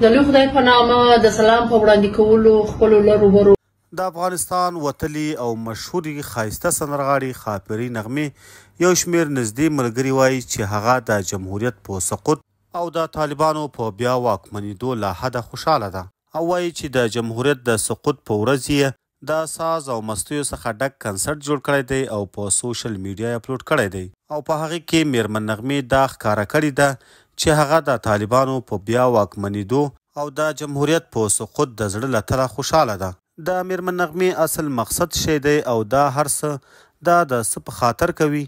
د لوی خدای په نامه د سلام په وړاندې کولو خپلو لرو برو. د افغانستان وتلي او مشهوري ښایسته سندرغاړي ښاپېرۍ نغمې یو شمېر نږدې ملګري وايي چې هغه د جمهوریت په سقوط او د طالبانو په بیا واکمنېدو له حده خوشحاله ده او وايي چې د جمهوریت د سقوط په ورځ یې د ساز او مستیو څخه ډک کنسرت جوړ کړی دی او په سوشل میډیا یې اپلوډ کړی دی او په هغه کې میرمن نغمې دا ښکاره کړې ده چې هغه د طالبانو په بیا واکمنېدو او د جمهوریت په سقوط د زړه له تله خوشحاله ده. د میرمن نغمې اصل مقصد شی دی او دا هر څه دا د څه په خاطر کوي؟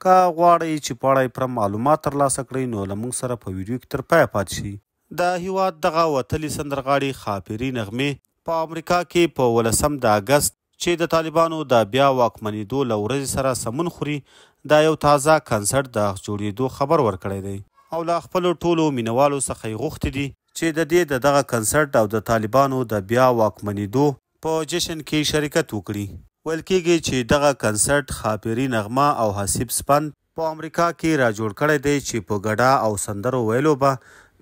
که غواړئ چې په اړه یې پوره معلومات ترلاسه کړئ نو له موږ سره په ویډیو کې تر پایه پاتې شئ. د هیواد دغه وتلي سندرغاړي ښاپېرۍ نغمې په امریکا کې په اولسم د اګست چې د طالبانو د بیا واکمنېدو له ورځې سره سمون خوري د یو تازه کنسرت د جوړېدو خبر ورکړی دی او له خپلو ټولو مینوالو څخه یې غوښتي دي چې د دې د دغه کنسرت او د طالبانو د بیا واکمنېدو په جشن کې شرکت وکړي. ویل کېږي چې دغه کنسرت ښاپېرۍ نغمه او حسیب سپند په امریکا کې راجوړ کړی دی چې په ګډا او سندرو ویلو به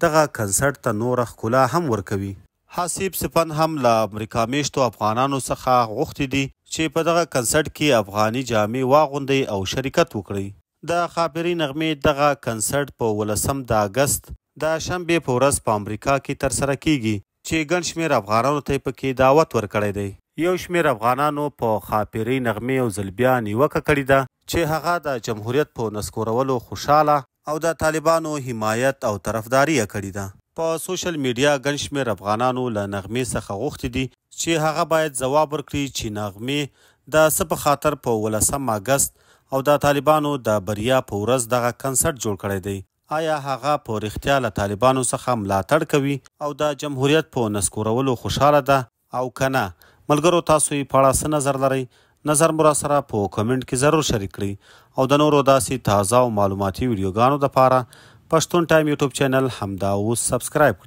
دغه کنسرت ته نوره ښکلا هم ورکوي. حسیب سپند هم له امریکا میشتو افغانانو څخه غوښتي دي چې په دغه کنسرت کې افغاني جامې واغوندئ او شرکت وکړئ. د ښاپېرۍ نغمې دغه کنسرت په اوولسم د اګست د شنبې په ورځ په امریکا کې ترسره کېږي چې ګڼ شمېر افغانانو ته یې پکې دعوت ورکړی دی. یو شمېر افغانانو په ښاپېرۍ نغمې یو ځل بیا نیوکه کړې ده چې هغه د جمهوریت په نسکورولو خوشاله او د طالبانو حمایت او طرفداري یې کړې ده. په سوشل میډیا ګڼ شمېر افغانانو له نغمې څخه غوښتي دي چې هغه باید ځواب ورکړي چې نغمې د څه په خاطر په اوولسم اګست او د طالبانو د بریا په ورځ دغه کنسرت جوړ کړی دی؟ ایا هغه په رښتیا له طالبانو څخه ملاتړ کوي او د جمهوریت په نسکورولو خوشحاله ده او که نه؟ ملګرو تاسو یې په اړه څه نظر لرئ؟ نظر مو راسره په کمنټ کې ضرور شریک کړئ او د نورو داسې تازه او معلوماتي ویډیوګانو دپاره پښتون ټایم یوټیوب چینل همدا اوس سبسکرایب کړئ.